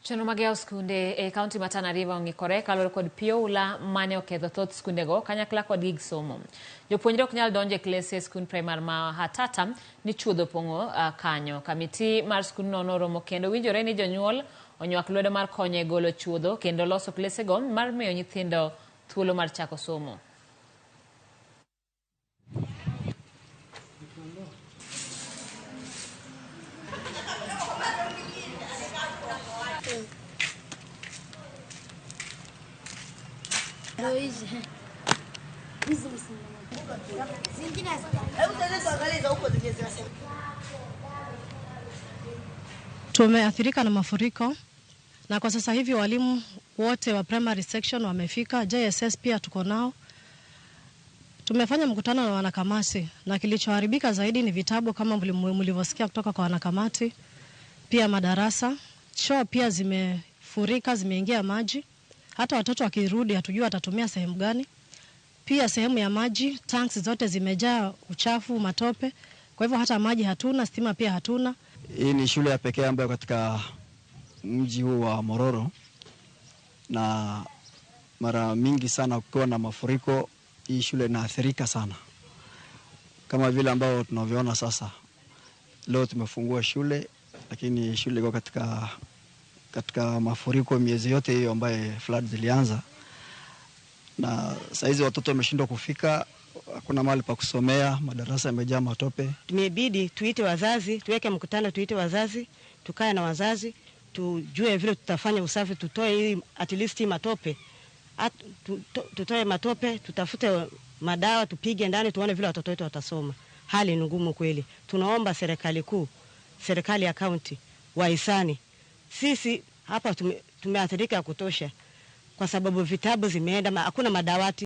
Chenro mag yawo skunde e kaunti ma Tana River ong'ikore kaluwore kod pi oula mane oketho thoth skundego kanyakla kod gig somo. Jopuonjre ok nyal donjo e klese e skund primar ma Hatata ni chuodho opong'o kanyo. Kamiti mar skundno noromo kendo winjore ni jonyuol onywak lwedo mar konyo e golo chuodho kendo loso klesego mar miyo nyithindo thuolo mar chako somo. Tumeathirika na mafuriko na kwa sasa hivi walimu wote wa primary section wamefika, JSS pia tuko nao. Tumefanya mkutano na wanakamati na kilichoharibika zaidi ni vitabu kama mlivyosikia kutoka kwa wanakamati, pia madarasa, choo pia zimefurika, zimeingia maji. Hata watoto wakirudi hatujui watatumia sehemu gani. Pia sehemu ya maji, tanks zote zimejaa uchafu, matope. Kwa hivyo hata maji hatuna, stima pia hatuna. Hii ni shule ya pekee ambayo katika mji huu wa Mororo, na mara mingi sana kukiwa na mafuriko hii shule inaathirika sana, kama vile ambao tunavyoona sasa. Leo tumefungua shule, lakini shule iko katika mafuriko miezi yote hiyo ambaye flood zilianza, na saizi watoto wameshindwa kufika, hakuna mahali pa kusomea, madarasa yamejaa matope. Tumebidi tuite wazazi, tuweke mkutano, tuite wazazi, tukae na wazazi, tujue vile tutafanya usafi, tutoe hii at least hii matope. Tutoe matope, tutafute madawa, tupige ndani, tuone vile watoto wetu watasoma. Hali ni ngumu kweli. Tunaomba serikali kuu, serikali ya kaunti, wahisani. Sisi hapa tumeathirika ya kutosha kwa sababu vitabu zimeenda, hakuna madawati.